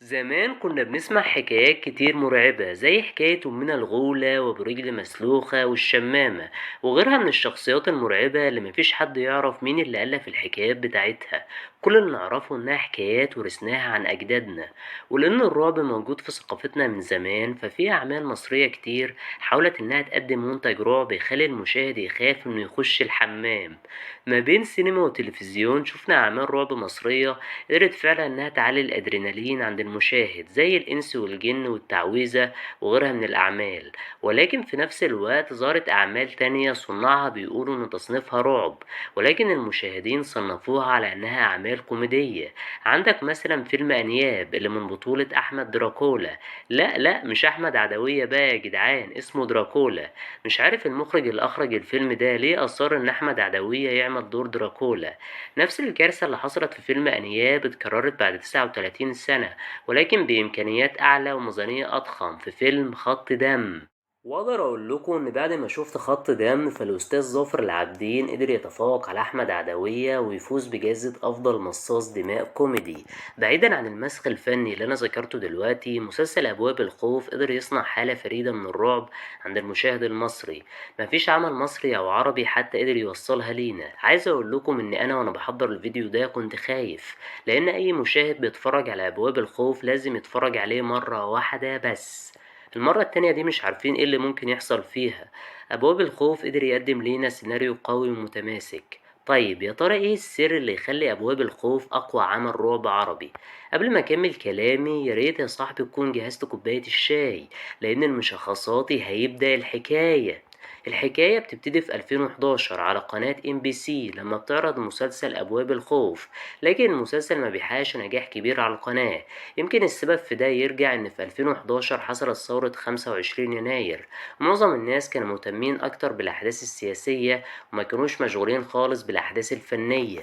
زمان كنا بنسمع حكايات كتير مرعبة زي حكاية أمنا الغولة وأبو رجل مسلوخة والشمامة وغيرها من الشخصيات المرعبة اللي مفيش حد يعرف مين اللي ألف الحكايات بتاعتها. كل اللي نعرفه إنها حكايات ورثناها عن أجدادنا، ولأن الرعب موجود في ثقافتنا من زمان ففي أعمال مصرية كتير حاولت إنها تقدم منتج رعب يخلي المشاهد يخاف إنه يخش الحمام. ما بين سينما وتلفزيون شفنا أعمال رعب مصرية قدرت فعلا إنها تعلي الأدرينالين عند المشاهد زي الإنس والجن والتعويذة وغيرها من الأعمال، ولكن في نفس الوقت ظهرت أعمال تانية صناعها بيقولوا إن تصنيفها رعب، ولكن المشاهدين صنفوها على إنها أعمال كوميدية. عندك مثلا فيلم أنياب اللي من بطولة أحمد دراكولا، لا لا مش أحمد عدوية بقى يا جدعان، اسمه دراكولا. مش عارف المخرج اللي أخرج الفيلم ده ليه أصر إن أحمد عدوية يعمل دور دراكولا. نفس الكارثة اللي حصلت في فيلم أنياب اتكررت بعد 39 سنة، ولكن بإمكانيات أعلى وميزانية أضخم في فيلم خط دم. وأقدر أقول لكم إن بعد ما شفت خط دم فالأستاذ ظافر العابدين قدر يتفوق على أحمد عدوية ويفوز بجائزة أفضل مصاص دماء كوميدي. بعيدا عن المسخ الفني اللي أنا ذكرته دلوقتي، مسلسل أبواب الخوف قدر يصنع حالة فريدة من الرعب عند المشاهد المصري، مفيش عمل مصري أو عربي حتى قدر يوصلها لينا. عايز أقول لكم إن أنا وأنا بحضر الفيديو ده كنت خايف، لأن أي مشاهد بيتفرج على أبواب الخوف لازم يتفرج عليه مرة واحدة بس، المرة التانية دي مش عارفين ايه اللي ممكن يحصل فيها. أبواب الخوف قدر يقدم لينا سيناريو قوي ومتماسك. طيب يا ترى ايه السر اللي يخلي أبواب الخوف أقوى عمل رعب عربي؟ قبل ما أكمل كلامي يا ريت يا صاحبي تكون جهزت كوباية الشاي، لأن المشخصاتي هيبدأ الحكاية. الحكاية بتبتدي في 2011 على قناة MBC لما بتعرض مسلسل أبواب الخوف، لكن المسلسل ما بيحققش نجاح كبير على القناة. يمكن السبب في ده يرجع إن في 2011 حصلت ثورة 25 يناير، معظم الناس كانوا مهتمين أكتر بالأحداث السياسية وما كانوش مشغولين خالص بالأحداث الفنية.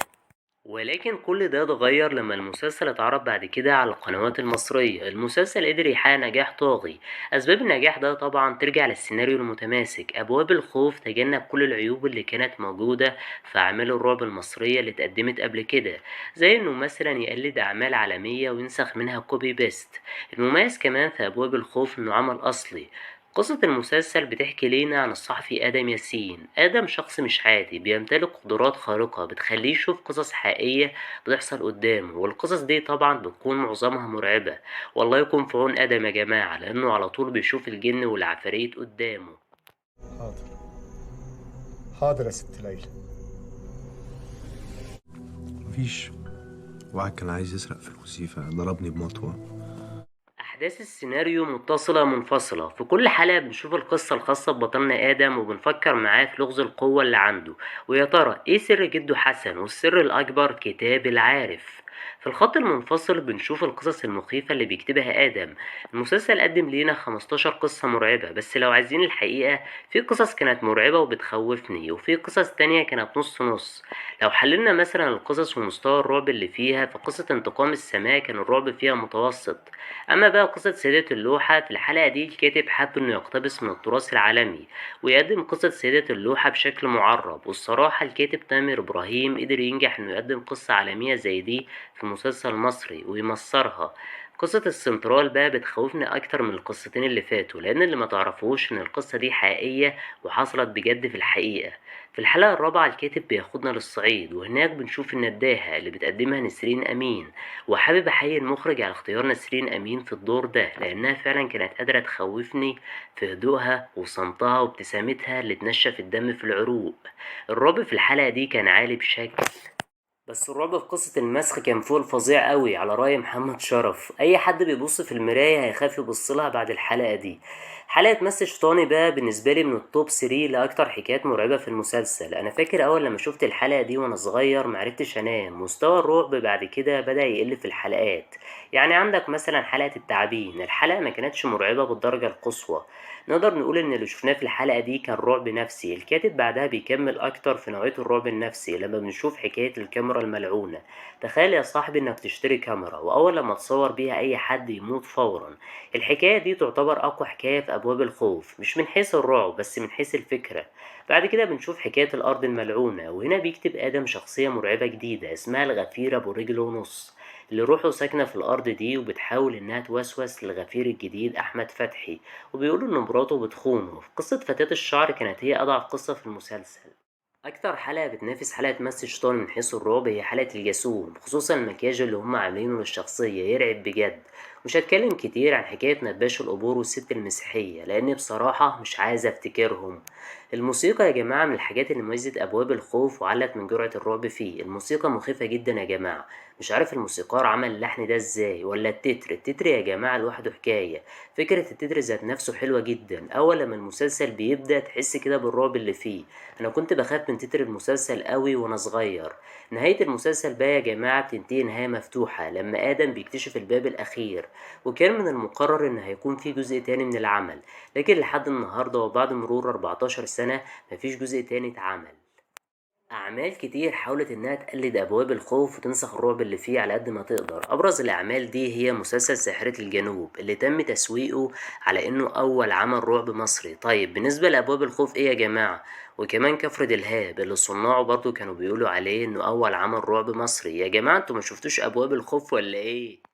ولكن كل ده اتغير لما المسلسل اتعرض بعد كده على القنوات المصرية. المسلسل قدر يحقق نجاح طاغي. أسباب النجاح ده طبعا ترجع للسيناريو المتماسك. أبواب الخوف تجنب كل العيوب اللي كانت موجودة في أعمال الرعب المصرية اللي اتقدمت قبل كده، زي إنه مثلا يقلد أعمال عالمية وينسخ منها copy paste. المميز كمان في أبواب الخوف إنه عمل أصلي. قصة المسلسل بتحكي لينا عن الصحفي آدم ياسين. آدم شخص مش عادي، بيمتلك قدرات خارقة بتخليه يشوف قصص حقيقية بتحصل قدامه، والقصص دي طبعا بتكون معظمها مرعبة. والله يكون في عون آدم يا جماعة، لأنه على طول بيشوف الجن والعفاريت قدامه. حاضر حاضر يا ست ليلى. مفيش واحد كان عايز يسرق فلوسي فضربني بمطوة. أحداث السيناريو متصلة منفصلة، في كل حلقة بنشوف القصة الخاصة ببطلنا آدم وبنفكر معاه في لغز القوة اللي عنده، ويا ترى إيه سر جده حسن، والسر الأكبر كتاب العارف. في الخط المنفصل بنشوف القصص المخيفة اللي بيكتبها آدم. المسلسل قدم لينا 15 قصة مرعبة، بس لو عايزين الحقيقة في قصص كانت مرعبة وبتخوفني، وفي قصص تانية كانت نص نص. لو حللنا مثلا القصص ومستوى الرعب اللي فيها، فقصة انتقام السماء كان الرعب فيها متوسط. أما بقى قصة سيدة اللوحة في الحلقة دي الكاتب حب إنه يقتبس من التراث العالمي ويقدم قصة سيدة اللوحة بشكل معرب، والصراحة الكاتب تامر إبراهيم قدر ينجح إنه يقدم قصة عالمية زي دي في مسلسل مصري ويمصرها. قصة السنترال بقى بتخوفني أكتر من القصتين اللي فاتوا، لأن اللي ما تعرفوش إن القصة دي حقيقية وحصلت بجد في الحقيقة. في الحلقة الرابعة الكاتب بياخدنا للصعيد، وهناك بنشوف النداهة اللي بتقدمها نسرين أمين، وحابب أحيي المخرج على اختيار نسرين أمين في الدور ده، لأنها فعلا كانت قادرة تخوفني في هدوءها وصمتها وابتسامتها اللي تنشف الدم في العروق. الرعب في الحلقة دي كان عالي بشكل، بس الرعب في قصة المسخ كان فوق الفظيع قوي على رأي محمد شرف. أي حد بيبص في المراية هيخاف يبصلها بعد الحلقة دي. حلقة مس شيطاني بقى بالنسبة لي من ال top 3 لأكتر حكايات مرعبة في المسلسل. أنا فاكر أول لما شفت الحلقة دي وأنا صغير معرفتش أنام. مستوى الرعب بعد كده بدأ يقل في الحلقات، يعني عندك مثلا حلقة التعابين، الحلقة ما كانتش مرعبة بالدرجة القصوى. نقدر نقول إن اللي شفناه في الحلقة دي كان رعب نفسي. الكاتب بعدها بيكمل أكتر في نوعية الرعب النفسي لما بنشوف حكاية الكاميرا الملعونة. تخيل يا صاحبي إنك تشتري كاميرا وأول لما تصور بيها أي حد يموت فورا. الحكاية دي تعتبر أقوى حكاية في أبواب الخوف، مش من حيث الرعب بس من حيث الفكرة. بعد كده بنشوف حكاية الأرض الملعونة، وهنا بيكتب آدم شخصية مرعبة جديدة اسمها الغفير أبو رجل ونص. اللي روحه ساكنة في الأرض دي وبتحاول إنها توسوس للغفير الجديد أحمد فتحي، وبيقولوا إن مراته بتخونه. قصة فتاة الشعر كانت هي أضعف قصة في المسلسل. أكتر حلقة بتنافس حلقة مس الشيطان من حيث الرعب هي حلقة الجاسوم، خصوصا المكياج اللي هم عاملينه للشخصية يرعب بجد. مش هتكلم كتير عن حكاية نباش القبور والست المسيحية لأن بصراحة مش عايز أفتكرهم. الموسيقى يا جماعة من الحاجات اللي ميزت أبواب الخوف وعلت من جرعة الرعب فيه. الموسيقى مخيفة جدا يا جماعة، مش عارف الموسيقار عمل اللحن ده ازاي ولا التتر. التتر يا جماعة لوحده حكاية، فكرة التتر ذات نفسه حلوة جدا. أول لما المسلسل بيبدأ تحس كده بالرعب اللي فيه. أنا كنت بخاف من تتر المسلسل قوي وأنا صغير. نهاية المسلسل بقى يا جماعة بتنتهي نهاية مفتوحة لما آدم بيكتشف الباب الأخير، وكان من المقرر إن هيكون في جزء تاني من العمل، لكن لحد النهاردة وبعد مرور 14 سنة مفيش جزء تاني اتعمل. أعمال كتير حاولت إنها تقلد أبواب الخوف وتنسخ الرعب اللي فيه على قد ما تقدر. أبرز الأعمال دي هي مسلسل ساحرة الجنوب اللي تم تسويقه على إنه أول عمل رعب مصري. طيب بالنسبة لأبواب الخوف إيه يا جماعة؟ وكمان كفر دلهاب اللي صناعه برضو كانوا بيقولوا عليه إنه أول عمل رعب مصري. يا جماعة انتوا ما شفتوش أبواب الخوف ولا إيه؟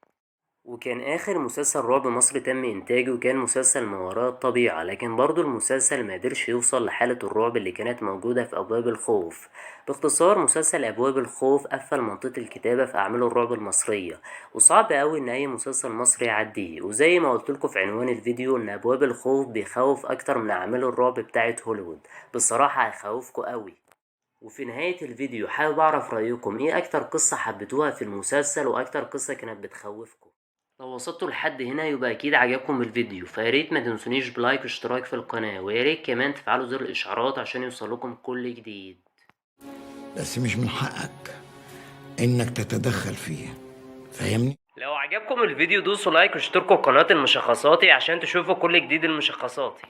وكان آخر مسلسل رعب مصري تم إنتاجه كان مسلسل ما وراء الطبيعة، لكن برضو المسلسل ما قدرش يوصل لحالة الرعب اللي كانت موجودة في أبواب الخوف. باختصار مسلسل أبواب الخوف قفل منطقة الكتابة في أعمال الرعب المصرية، وصعب أوي إن أي مسلسل مصري يعديه. وزي ما قلتلكوا في عنوان الفيديو إن أبواب الخوف بيخوف أكتر من أعمال الرعب بتاعت هوليوود، بصراحة هيخوفكوا أوي. وفي نهاية الفيديو حابب أعرف رأيكم، إيه أكتر قصة حبيتوها في المسلسل وأكتر قصة كانت بتخوفكم؟ لو وصلتوا لحد هنا يبقى أكيد عجبكم الفيديو، فياريت ما تنسونيش ب like واشتراك في القناة، وياريت كمان تفعلوا زر الإشعارات عشان يوصلكم كل جديد. بس مش من حقك إنك تتدخل فيه، فاهمني؟ لو عجبكم الفيديو دوسوا like واشتركوا في قناة المشخصاتي عشان تشوفوا كل جديد المشخصاتي.